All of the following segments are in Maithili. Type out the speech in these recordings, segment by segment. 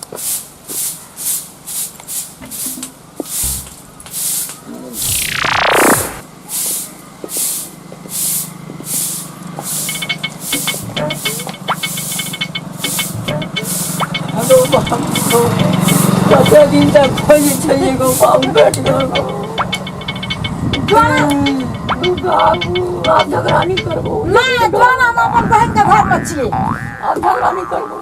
हेलो बाबू, कते दिन तक खोजै छलियै गो बाबू, भेट गेल गो। बाबू, आब झगड़ा नहि करबो। नहि जो ना, हम अपन बहन के घर में छियै। आब झगड़ा नहि करबो।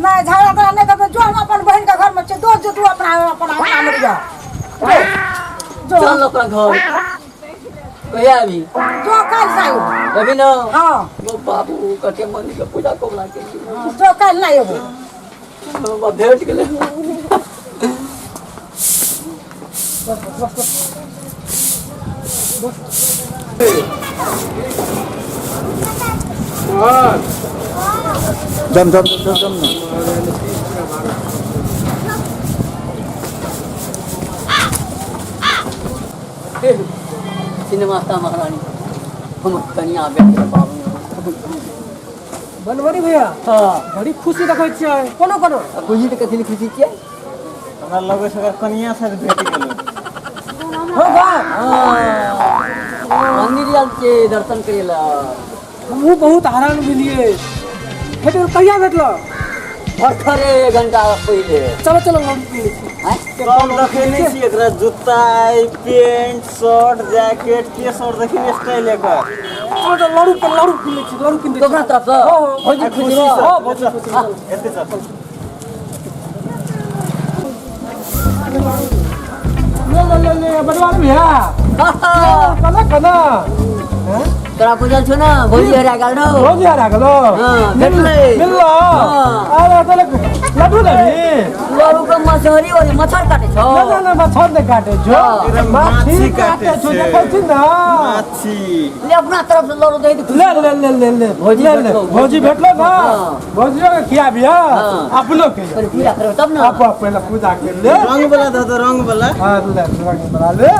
नहि, झगड़ा तगड़ा नहि करबो। जो, हम अपन बहन के घर में छियै। दोस्त जो, तू अपना अपन अंगना में रह। जो। चल अपना घर। कहिया अभी? जो, काल्हि से आयब। अभी ना? हाँ। गो बाबू, कते मंदिर के पूजा कबला के। जो, काल्हि नहि एबो। बाबा भेट गेलै। जम जम जम जम। सिनेमा महारानी, हम कनिया भेट गेल बाबू। बनवरी भैया। हाँ। बड़ी खुशी देखै छियै, कोनो कोनो। आ बुझी तऽ कथी लए खुशी छियै? हमरा लगै छै ओकर कनिया शायद भेट गेलै। हो बा। हाँ, मंदिर आयल छियै दर्शन करै लए। हमहूँ बहुत हैरान भेलियै। भेट गेल? कहिया भेटल? भर्खरे, एक घंटा पहिले। चलो चलो, हम पी लै छी। आँय? कम देखै नहि छी एकरा, जूता, पेंट शर्ट जैकेट के सब देखी स्टाइल एकर। चलो चलो, लड़ू पर लड़ू पी लै छी, लड़ू कीन दै छी। तोरा तरफ से? हाँ, हाँ। भौजी खुशी बा? हाँ, भौजी खुशी बा। एते चल। ले ले ले ले, बनवारी भैया, कना कना। तोरा बुझल छौ ने, भौजी हरा गेल रौ। भौजी हरा गेलो? हाँ, भेटलै। मिललो? हाँ। अरे तोरे लड्डू लेबही? लड़ू के मछरी वाली मच्छर काटे छौ? ना ना ना, मच्छर नहि काटे छौ। हाँ। माछी माछी काटे काटे छौ। छै। देखै छी ने। माछी। ले, अपना तरफ से लड़ू दे। ले ले ले ले ले। भौजी ले ले। भेटलौ। भौजी भेटलो ना? हाँ। भौजियो के खियाबिह। हाँ। अपनो के। पहिले पूजा करबै तब ने। आप पहिले पूजा कर ले। रंग वाला दऽ दो, रंग वाला। हाँ, ले, रंग बना ले।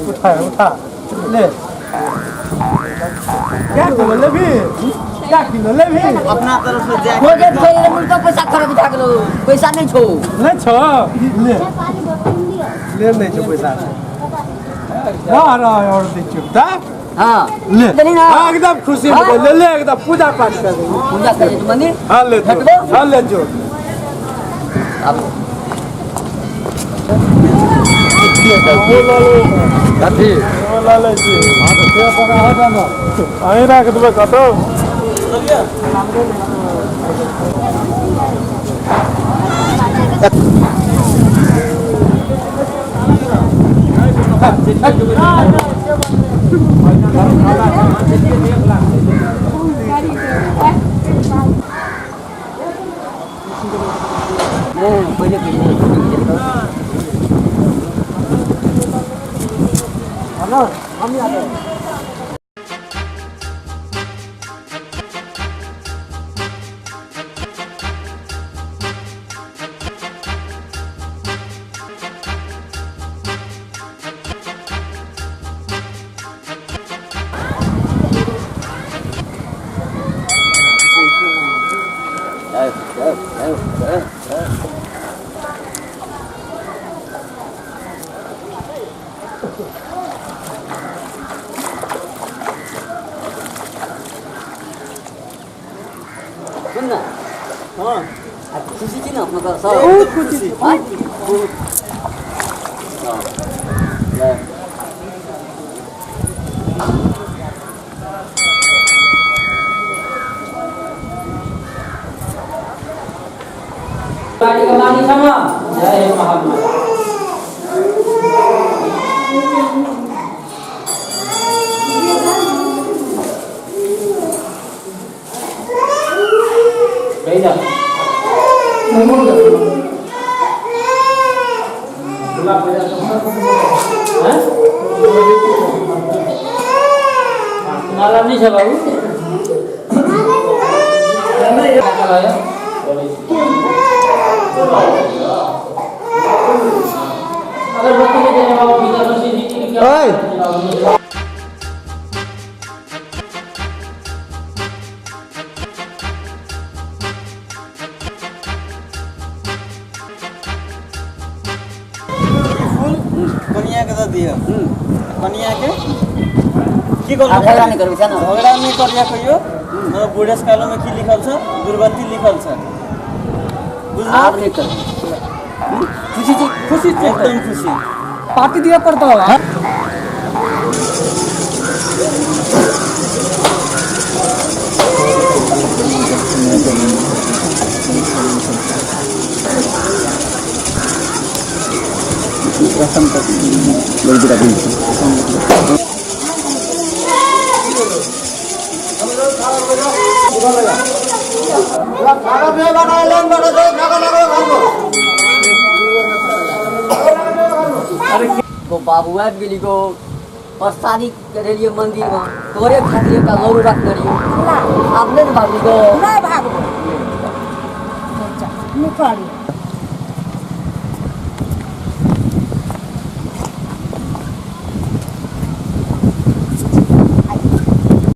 उठा उठा ले। क्या किलो लेबी? क्या किलो लेबी? अपना तरफ से जैकेट। भोजन खोले मुनका पैसा खर्च भए गेलो, पैसा नहि छौ। नहीं छो? ले ले। नहीं छो पैसा? रह रह, और दी चुपता। हाँ। ले। देली ना? हाँ, एकदम खुशी में ले ले, एकदम पूजा पाठ कर दे। पूजा करे तू मंदिर। हाँ, ले जो। भेटबो? हाँ, ले जो। अब कथी? अहीं राख देबै कतौ। नहीं, पहिले पहिले। सुन न। हाँ। आ खुशी छी ने अपना सब? बहुत खुशी छी। आँय? हाँ। ले। गाड़ी का मानी क्षमा, जय महात्मा। कही जा। हैं? माला नहीं है बाबू। अगरबत्ती ले जाने बाबू, भीतर से जी जी क्या? ओए। दिह कनिया के की कहलौ झगड़ा नहीं करबै छै ना। झगड़ा नहीं करिया कहियो न बूढ़ेस कालो में की लिखल छ दुर्गति लिखल छ बुझलौ आब नहीं करबै खुशी छी खुशी छी एकदम खुशी पार्टी दिया पड़ता है। गो बाबू आबि गेली गो प्रसादी करेलिए मंदिर में तोरे खातिर एकटा लौरू रखने रहियो आब नहि ने भागबी गो नहीं भागबो निकल।